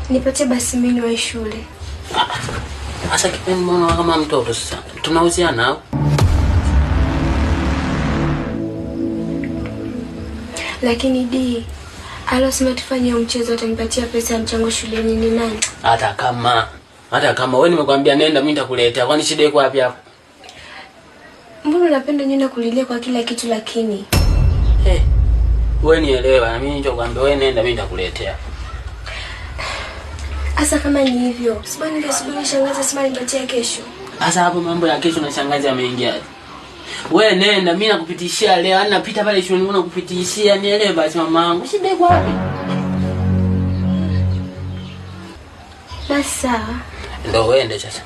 Nipatie basi mimi niwahi shule. Sasa kipindi mbona kama mtoto sasa? Tunahusiana au? Lakini D, alosema tufanye mchezo atanipatia pesa ya mchango shuleni ni nani? Hata kama wewe nimekwambia nenda mimi nitakuletea. Kwani shida iko wapi hapo? Mbona unapenda nyenda kulilia kwa kila kitu lakini? Wewe nielewa na mimi nilichokuambia wewe nenda mimi nitakuletea. Asa kama ni hivyo, sibani ningesubiri shangazi asema nipatie kesho. Asa hapo mambo ya kesho na shangazi ameingia. Wewe nenda mimi nakupitishia leo, yani napita pale shuleni nakupitishia, nielewe basi mamangu. Shida iko wapi? Basi sawa. Ndio uende sasa.